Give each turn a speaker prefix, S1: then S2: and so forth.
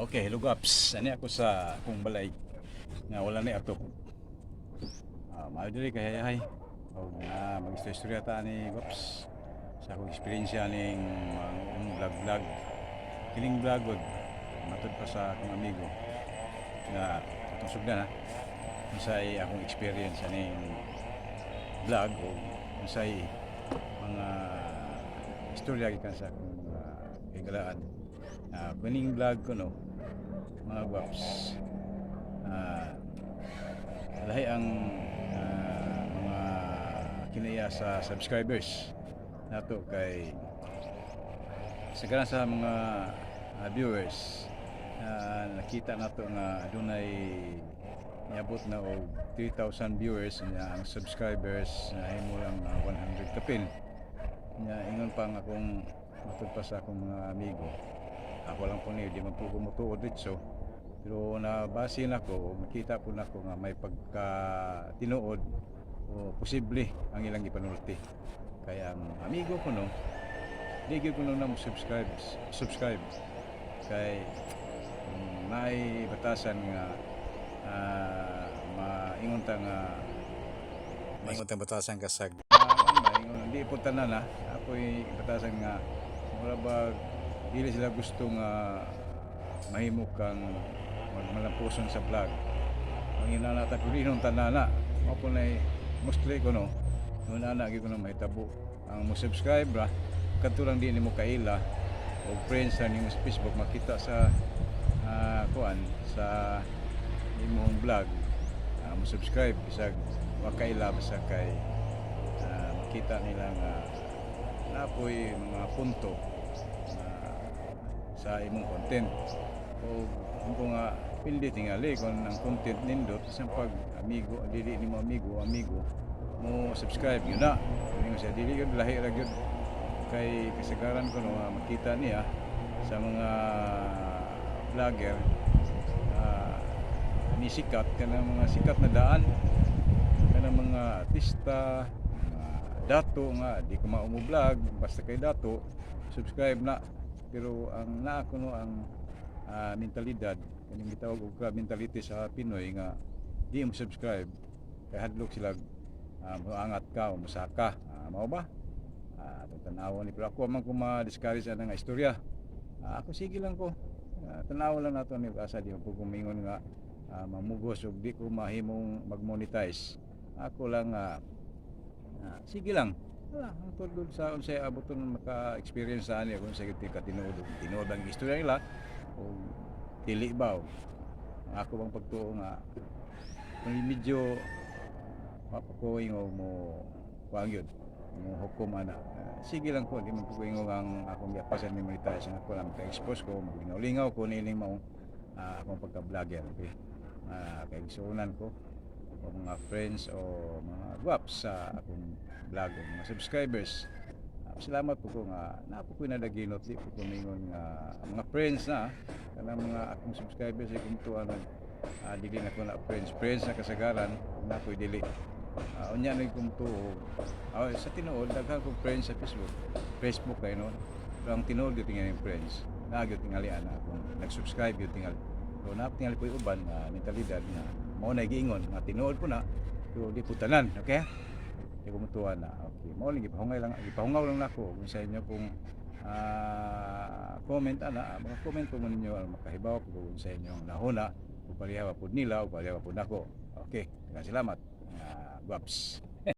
S1: Okay, hello guaps. Ani ako sa akong balay nga wala ni ato. Maayo diri kay hayahay. Og nga mag-istorya ta ani, guaps, sa akong eksperyensya ning vlog vlog. Kining vlog gud matud pa sa akong amigo nga atong sugdan ha. Unsay akong experience aning vlog o unsay mga istorya gikan sa akong mga higalaan. Kining vlog ko no, mga guaps. Lahi ang mga kinaiya sa subscribers nato kay sa sa mga viewers, nakita nato nga adunay niabot na og 3,000 viewers nya ang subscribers nahimo lang 100 kapin nya. Ingon pa ang akong matud pa sa akong mga amigo, ako lang po ni di man po ko motuo didto, pero nabase nako, makita po nako nga may pagka tinuod o posible ang ilang gipanulti kaya ang amigo ko no, di gyud ko na mo subscribe subscribe kay naay batasan nga maingon ta batasan kasag maingon di po tanan ha. Ako'y batasan nga mura ba dili sila gusto nga mahimo kang magmalampuson sa vlog ang inanata, pero inong tanan na mao po na mostly ko no noon ana gyud ko na mahitabo ang mo subscribe ra kadto lang di nimo kaila o friends ra nimo sa Facebook, makita sa kuan sa imong vlog, mo subscribe bisag wa kaila, basta kay makita nila nga napoy mga punto sa imong content o kung nga pindi tingali kung ang content nindot sa pag amigo dili nimo amigo amigo mo subscribe yun na. Ingon siya dili yun, lahi ra gyud kay kasagaran ko no nga makita niya sa mga vlogger ni sikat kanang mga sikat na daan, kanang mga artista, mga dato nga di ko mao mo vlog, basta kay dato subscribe na. Pero ang naa kuno ang mentalidad kaning gitawag og crab mentality sa Pinoy nga di mo subscribe kay hadlok sila moangat ka o musaka. Mao ba atong tan-awon ni, pero ako man ko ma-discourage ana nga istorya. Ako sige lang ko. Tanaw lang nato ni asa di ko kumingon nga mamugos ug di ko mahimong mag-monetize. Ako lang sige lang. Wala, ang tungod sa unsay aboton maka-experience sa ani kung sa katinuod tinuod ang istorya nila o dili ba o ang ako bang pagtuo nga kung medyo mapakuing o mo kuang yun mo hukom ana. Sige lang ko, di man ko ingon ang akong giapasan ni monetize. Ang ako lang maka-expose ko, maglingaw-lingaw ko niining mao akong pagka-vlogger, okay? Kaigsuonan ko o mga friends o mga guwaps sa akong vlog o mga subscribers. Salamat po ko nga naa po ko nadaginot, di po ko mingon nga mga friends na kanang mga akong subscribers ay kung tuwa nag dili na ko na friends friends na kasagaran na ko'y dili. Unya na kung tuo sa tinuod daghan kong friends sa Facebook Facebook kay no, pero ang tinuod gyud tingali friends na gyud tingali ana akong nag-subscribe gyud tingali, pero na tingali po uban nga mentalidad nga mao na giingon nga tinuod po na pero di po tanan, okay? Di ko mutuwa na, okay, mao lang gipahungay lang nako kung sa inyo kung comment ana, maka-comment po mo ninyo, makahibaw po kung sa inyong nahuna o pareha pa pud nila o pareha pa pud nako. Okay, daghang salamat, guwaps.